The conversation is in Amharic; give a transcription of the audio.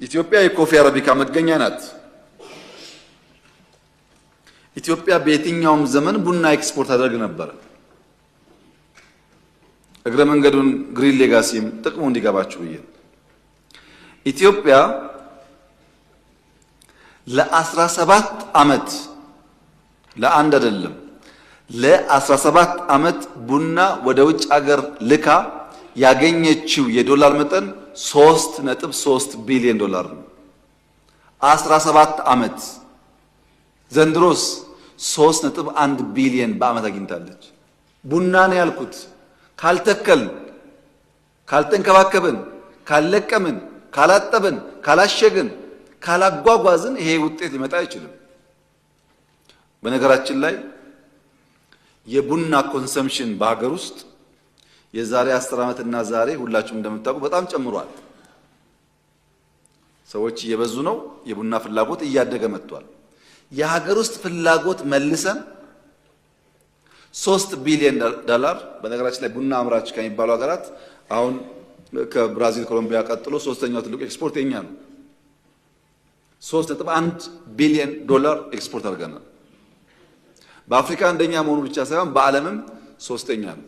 ኢትዮጵያ የ coffee አረቢካ መገኛ ናት። ኢትዮጵያ በየትኛውም ዘመን ቡና ኤክስፖርት አደርግ ነበረ። እግረ መንገዱን Green Legacy ም ጥቅሙ እንዲገባችሁ ብዬ ኢትዮጵያ ለ17 ዓመት፣ ለአንድ አይደለም፣ ለ17 ዓመት ቡና ወደ ውጭ አገር ልካ ያገኘችው የዶላር መጠን 3.3 ቢሊዮን ዶላር ነው። 17 ዓመት። ዘንድሮስ 3.1 ቢሊዮን በዓመት አግኝታለች። ቡና ነው ያልኩት። ካልተከልን፣ ካልተንከባከብን፣ ካልለቀምን፣ ካላጠብን፣ ካላሸግን፣ ካላጓጓዝን ይሄ ውጤት ሊመጣ አይችልም። በነገራችን ላይ የቡና consumption በሀገር ውስጥ የዛሬ 10 ዓመት እና ዛሬ ሁላችሁም እንደምታውቁ በጣም ጨምሯል። ሰዎች እየበዙ ነው። የቡና ፍላጎት እያደገ መጥቷል። የሀገር ውስጥ ፍላጎት መልሰን 3 ቢሊዮን ዶላር፣ በነገራችን ላይ ቡና አምራች ከሚባሉ ሀገራት አሁን ከብራዚል፣ ኮሎምቢያ ቀጥሎ ሶስተኛው ትልቁ ኤክስፖርት የኛ ነው። 3.1 ቢሊዮን ዶላር ኤክስፖርት አድርገናል። በአፍሪካ አንደኛ መሆኑ ብቻ ሳይሆን በዓለምም ሶስተኛ ነው።